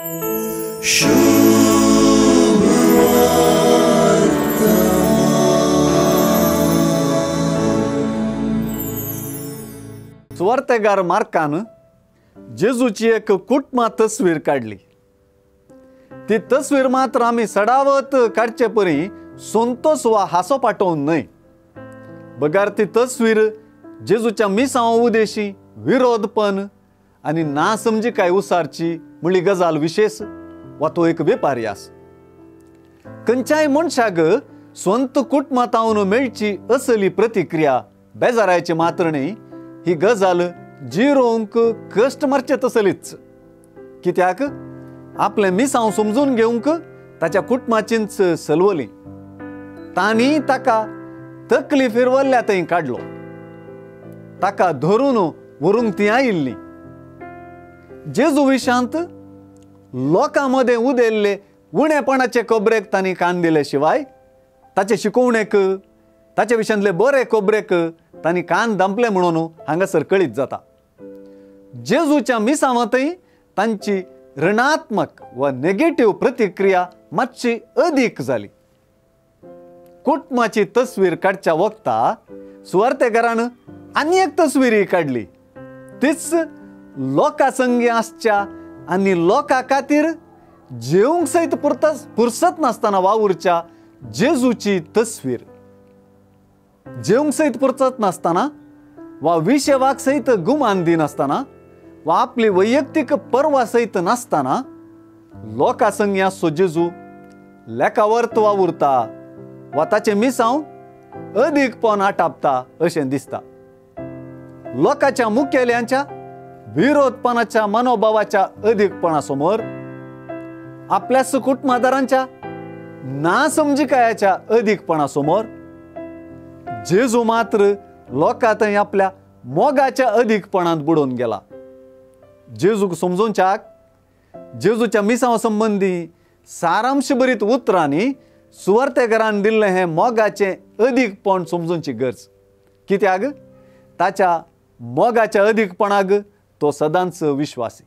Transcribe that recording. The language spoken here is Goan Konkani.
सुवार्तेगार मार्कान जेजूची एक कुटुंबा तस्वीर काडली. ती तस्वीर मात्र आमी सडावत काडचे परी संतोष वा हांसो पाटोवन न्हय, बगार ती तस्वीर जेजूच्या मिसांव उदेशी विरोधपण आनी ना समजिकाय उसारची म्हणली गजाल विशेष वा तो एक वेपारी आस. खंयच्याय मनशाक स्वंत कुटुंबांत मेळची असली प्रतिक्रिया बेजारायची मात्र न्हय. ही गजाल जिरोवंक कश्ट मारचे तसलीच, कित्याक आपलें मिसांव समजून घेवंक ताच्या कुटुंबाचीच सलवली. तांणी ताका तकली फिरवल्ल्या थंय काडलो, ताका धरून व्हरूंक ती आयिल्ली. जेजू विशांत लोकां मदें उदेल्ले उणेपणाचे खबरेक तांणी कान दिले शिवाय ताचे शिकोवणेक, ताचे विशयांतले बरे खबरेक तांणी कान दांपले म्हणून हांगासर कळीत जाता. जेजूच्या मिसांवांतय तांची ऋणात्मक वा नेगेटीव प्रतिक्रिया मातशी अदीक जाली. कुटुंबाची तस्वीर काडच्या वखता सुवार्तेकारान आनी एक तस्वीरय काडली, तीच लोकां संगी आसच्या आनी लोकां खातीर जेवंक सयत पुरसत नासतना वावुरच्या जेजूची तस्वीर. जेवंक सयत पुरसत नासतना वा विशेवाक सयत गुमान दिनासतना वा आपली वैयक्तीक पर्वा सयत नासतना लोकां संगी आसचो जेजू लेखावर्त वावुरता वा ताचें मिसांव अदीकपण आटापता अशें दिसता. लोकांच्या मुखेल्यांच्या विरोधपणाच्या मनोभावाच्या अदीकपणा समोर, आपल्याच कुटुंबादारांच्या ना समजिकायाच्या अदीकपणा समोर जेजू मात्र लोकां थंय आपल्या मोगाच्या अदीकपणांत बुडोवन गेला. जेजूक समजोवच्याक जेजूच्या मिसांव संबंदी सारांश भरीत उतरांनी सुवार्तेकारान दिल्लें हें मोगाचें अदीकपण समजूनची गरज, कित्याक ताच्या मोगाच्या अदीकपणाक तो सदांच विश्वासी.